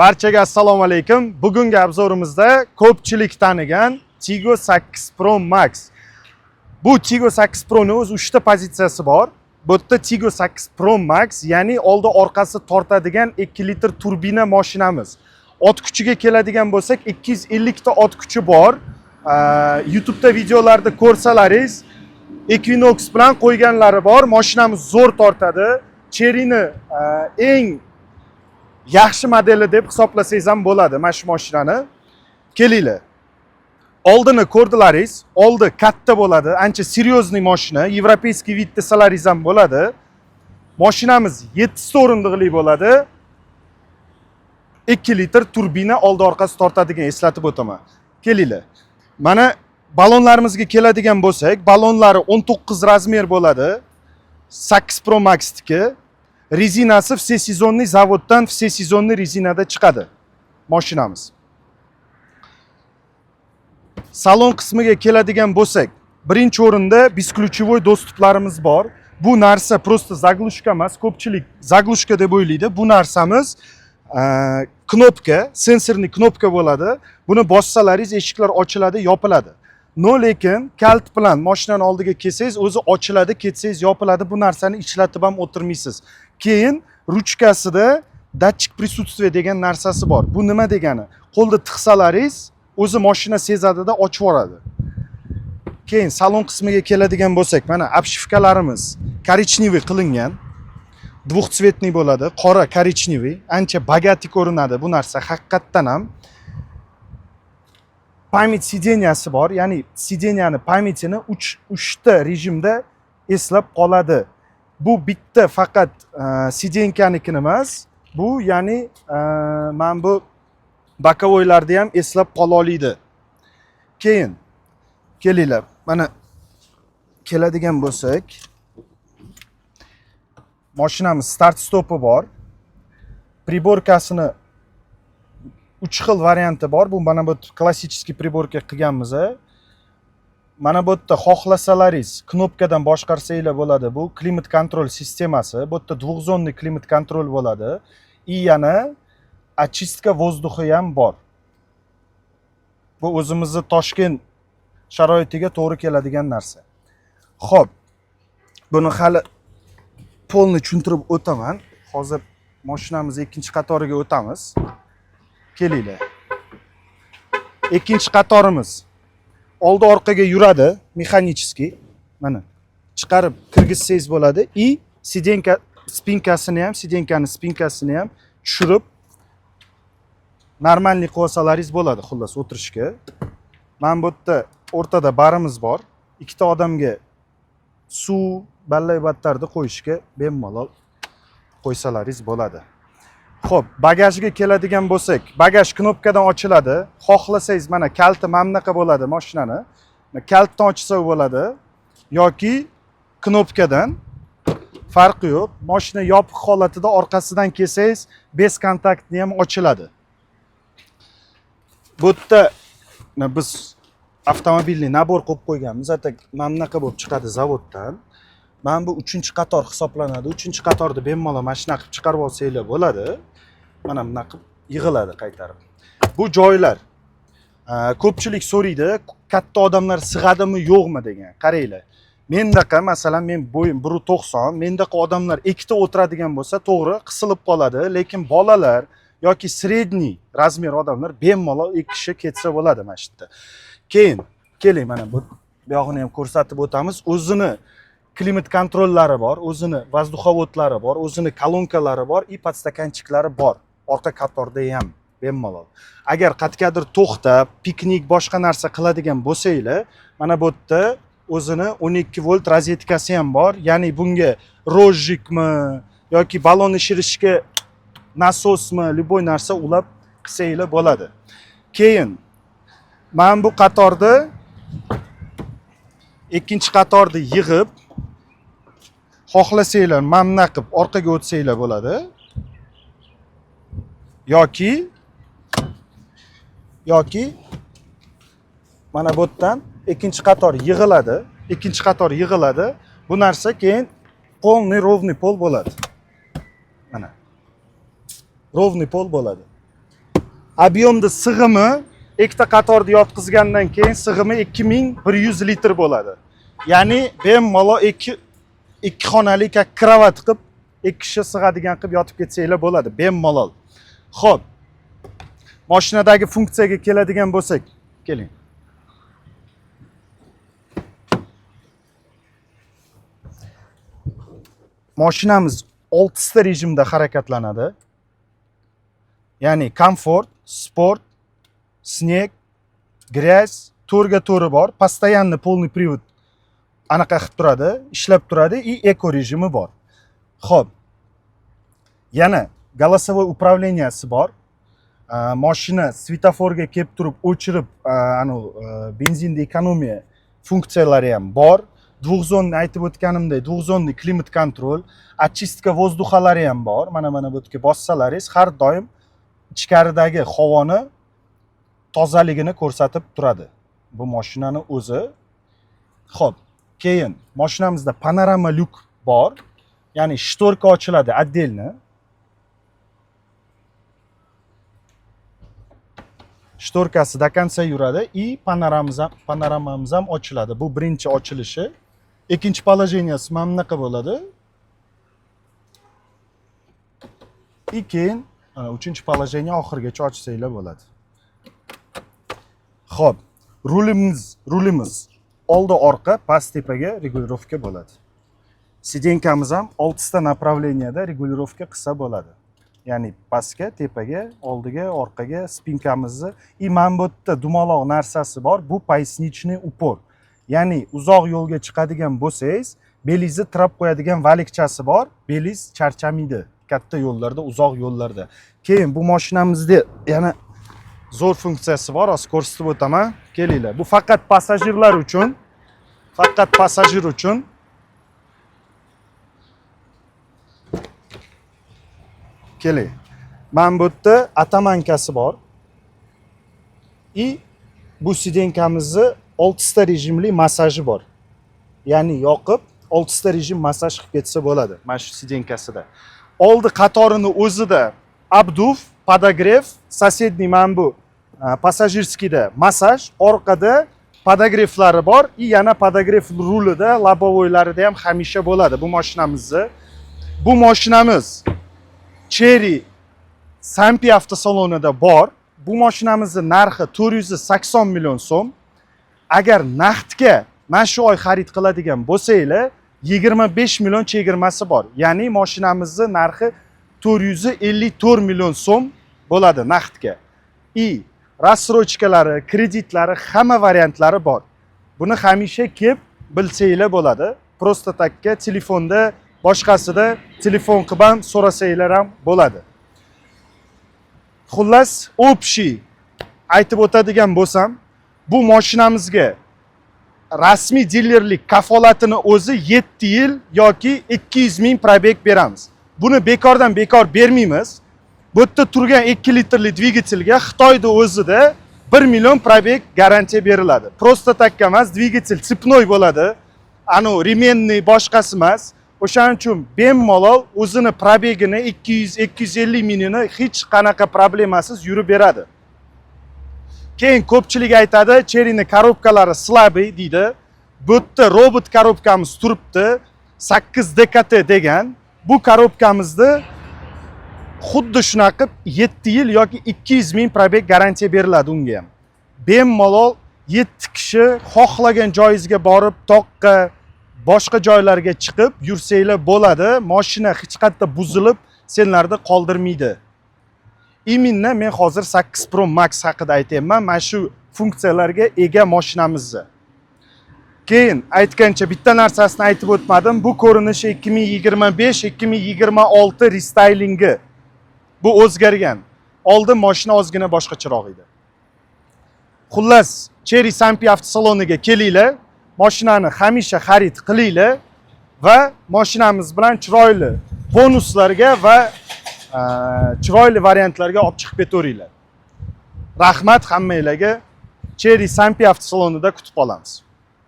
Barchaga assalomu alaykum. Bugungi обзор imizda ko'pchilik tanigan Tiggo 8 Pro Max. Bu Tiggo 8 Pro'ni o'zi 3 ta pozitsiyasi bor. Bu yerda Tiggo 8 Pro Max, ya'ni oldi orqasi tortadigan 2 litr turbina mashinamiz. Ot kuchiga keladigan bo'lsak, 250 ta ot kuchi bor. YouTube'da videolarda ko'rsalaringiz, Equinox bilan qo'yganlari bor. Mashinamiz zo'r tortadi. Chery'ni eng yaxshi modeli deb hisoblasangiz ham bo'ladi mana shu mashinani. Kelinglar. Oldini ko'rdilaringiz, oldi katta bo'ladi, ancha серьезный mashina, европейский вид desalaringiz ham bo'ladi. Mashinamiz 7 ta o'rindiqli bo'ladi. 2 litr turbina, oldi orqasi tortadigan, eslatib o'taman. Kelinglar. Mana balonlarimizga keladigan bo'lsak, balonlari 19 размер bo'ladi. 8 Pro Max'niki. Rezinasi всесезонный, zavoddan всесезонный rezinada chiqadi mashinamiz. Salon qismiga keladigan bo'lsak, birinchi o'rinda бесключевой доступ larimiz bor. Bu narsa просто заглушка emas, ko'pchilik заглушка deb o'ylaydi. Bu narsamiz knopka, сенсорный knopka bo'ladi. Buni bossalaringiz, eshiklar ochiladi, yopiladi. Но lekin kalit bilan mashinani oldiga kelsangiz, o'zi ochiladi, ketsangiz, yopiladi. Bu narsani ishlatib ham o'tirmaysiz. Keyin ruchkasida датчик присутствия degan narsasi bor. Bu nima degani? Qo'lda tiqsalaringiz, o'zi mashina sezadida, ochib yuboradi. Keyin salon qismiga keladigan bo'lsak, mana обшивка larimiz коричневый qilingan. Двухцветный bo'ladi, qora, коричневый, ancha богатый ko'rinadi bu narsa haqiqatdan ham. Память сиденья si bor, ya'ni сиденья ni память ini 3 uchta rejimda eslab qoladi. Bu bitta faqat сиденька nikini emas, bu ya'ni mana bu боковой larni ham eslab qola oladi. Keyin kelinglar, mana keladigan bo'lsak, mashinamiz start stopi bor. Приборка sini uch xil varianti bor. Bu mana bu klassический приборка qilganmiz. Mana bu yerda xohlasalaringiz, knopkadan boshqarsanglar bo'ladi. Bu климат-контроль sistemasi. Bu yerda двухзонный климат-контроль bo'ladi. И yana очистка воздуха ham bor. Bu o'zimizni Toshkent sharoitiga to'g'ri keladigan narsa. Xo'p, buni hali полный tushuntirib o'taman. Hozir mashinamiz ikkinchi qatoriga o'tamiz. Kelinglar. Ikkinchi qatorimiz oldi orqaga yuradi, механический. Mana chiqarib kirgizsangiz bo'ladi и сиденька спинка sini ham, сиденька ni спинка sini ham tushirib, нормальный qilib olsalaringiz bo'ladi, xullas, o'tirishga. Mana bu yerda o'rtada barimiz bor. Ikkita odamga suv, ballay battarni qo'yishga bemalol qo'ysalaringiz bo'ladi. Xo'p, bagajga keladigan bo'lsak, bagaj knopkadan ochiladi. Xohlasangiz, mana kaliti mana bunaqa bo'ladi mashinani. Kalitdan ochsa bo'ladi yoki knopkadan, farqi yo'q. Mashina yopiq holatida orqasidan kelsangiz, бесконтактный ham ochiladi. Bu yerda mana biz автомобильный набор qo'yib qo'yganmiz. Это mana bunaqa bo'lib chiqadi zavoddan. Mana bu uchinchi qator hisoblanadi. Uchinchi qatorni bemalol mana shunaqa qilib chiqarib olsanglar bo'ladi. Mana bunaqa qilib yig'iladi qaytarib. Bu joylar ko'pchilik so'raydi, katta odamlar sig'adimi, yo'qmi degan. Qaranglar. Mendaqa, masalan, men bo'yim 1,90, mendaqa odamlar ikkita o'tiradigan bo'lsa, to'g'ri, qisilib qoladi, lekin bolalar yoki средний размер odamlar bemalol ikki kishi ketsa bo'ladi mana shu yerda. Keyin keling, mana bu yog'ini ham ko'rsatib o'tamiz. O'zini климат-контроль lari bor, o'zini воздуховод lari bor, o'zini kolonkalari bor и подстаканчик lari bor. Orqa qatorda ham bemalol. Agar qayergadir to'xtab, piknik, boshqa narsa qiladigan bo'lsanglar, mana bu yerda o'zini 12 volt rozetkasi ham bor. Ya'ni bunga розжиг mi yoki ballon ishirishga nasosmi, любой narsa ulab qilsanglar bo'ladi. Keyin mana bu qatorda, ikkinchi qatorni yig'ib, xohlasanglar, mana bunaqa qilib orqaga o'tsanglar bo'ladi. Yoki mana bu yerdan ikkinchi qator yig'iladi. Ikkinchi qator yig'iladi. Bu narsa keyin полный ровный pol bo'ladi. Mana. Ровный pol bo'ladi. Объемni sig'imi, ikkita qatorni yotqizgandan keyin sig'imi 2100 litr bo'ladi. Ya'ni bemalol ikki xonali, как кровать qilib, ikki kishi sig'adigan qilib yotib ketsanglar bo'ladi bemalol. Xo'p. Mashinadagi funksiyaga keladigan bo'lsak, keling. Mashinamiz oltita rejimda harakatlanadi. Ya'ni komfort, sport, снег, грязь, to'rga to'ri bor, постоянно полный привод anaqa qilib turadi, ishlab turadi и эко rejimi bor. Xo'p. Yana голосовой управления si bor. Mashina svetoforga kelib turib o'chirib, anavi benzinda экономия funksiyalari ham bor. Двухзонный, aytib o'tganimdek, двухзонный климат-контроль, очистка воздуха lari ham bor. Mana bu yerga bossalaringiz, har doim ichkaridagi havoni tozaligini ko'rsatib turadi bu mashinani o'zi. Xo'p, keyin mashinamizda panorama lyuk bor. Ya'ni шторка ochiladi отдельно. Шторка si до конца yuradi и panoramamiz ham ochiladi. Bu birinchi ochilishi. Ikkinchi положение si mana bunaqa bo'ladi. И keyin mana uchinchi положение, oxirigacha ochsanglar bo'ladi. Xo'p, rulimiz oldi, orqa, past, tepaga регулировка bo'ladi. Сиденька miz ham oltita направления da регулировка qilsa bo'ladi. Ya'ni pastga, tepaga, oldiga, orqaga спинка mizni. И mana bu yerda dumaloq narsasi bor, bu поясничный упор. Ya'ni uzoq yo'lga chiqadigan bo'lsangiz, belingizni tirab qo'yadigan валик chasi bor, belingiz charchamaydi katta yo'llarda, uzoq yo'llarda. Keyin bu mashinamizda yana zo'r funksiyasi bor, hozir ko'rsatib o'taman. Kelinglar. Bu faqat passajirlar uchun. Faqat passajir uchun. Keling. Mana bu yerda оттоманка si bor. И bu сиденька mizni oltita rejimli massaji bor. Ya'ni yoqib, oltita rejim massaj qilib ketsa bo'ladi mana shu сиденька sida. Oldi qatorini o'zida обдув, подогрев, соседний mana bu пассажирский da massaj, orqada подогрев lari bor и yana подогрев rulida, лобовой larida ham hamisha bo'ladi bu mashinamizni. Bu mashinamiz Chery Sampi avtosalonida bor. Bu mashinamizni narxi 480 million so'm. Agar naqdga mana shu oy xarid qiladigan bo'lsanglar, 25 million chegirmasi bor. Ya'ni mashinamizni narxi 454 million so'm bo'ladi naqdga. И рассрочка lari, kreditlari, hamma variantlari bor. Buni hamisha kelib bilsanglar bo'ladi. Просто так ka telefonda, boshqasida telefon qilib ham so'rasanglar ham bo'ladi. Xullas, общий aytib o'tadigan bo'lsam, bu mashinamizga rasmiy dilerlik kafolatini o'zi 7 yil yoki 200 ming пробег beramiz. Buni bekordan bekor bermaymiz. Bu yerda turgan 2 litrli dvigatelga Xitoyda o'zida 1 million пробег garantiya beriladi. Просто так emas, dvigatel цепной bo'ladi. Anu ременный, boshqasi emas. O'shaning uchun bemalol o'zini пробег ini 200-250 mingini hech qanaqa problemasiz yurib beradi. Keyin ko'pchilik aytadi, Cheryni коробка lari слабый deydi. Bu yerda robot коробка miz turibdi. 8 DKT degan. Bu коробка mizni xuddi shunaqa qilib 7 yil yoki 200 ming пробег garantiya beriladi unga ham. Bemalol 7 kishi xohlagan joyingizga borib, toqqa, boshqa joylarga chiqib yursanglar bo'ladi. Mashina hech qayerda buzilib, senlarni qoldirmaydi. Именно men hozir 8 Pro Max haqida aytyapman, mana shu funksiyalarga ega mashinamizni. Keyin aytgancha bitta narsasini aytib o'tmadim. Bu ko'rinishi 2025-2026 рестайлинг i. Bu o'zgargan. Oldin mashina ozgina boshqacharoq edi. Xullas, Chery Sampi avtosaloniga kelinglar, mashinani hamisha xarid qilinglar va mashinamiz bilan chiroyli bonuslarga va chiroyli variantlarga olib chiqib ketaveringlar. Rahmat hammanglarga. Chery Sampi avtosalonida kutib qolamiz.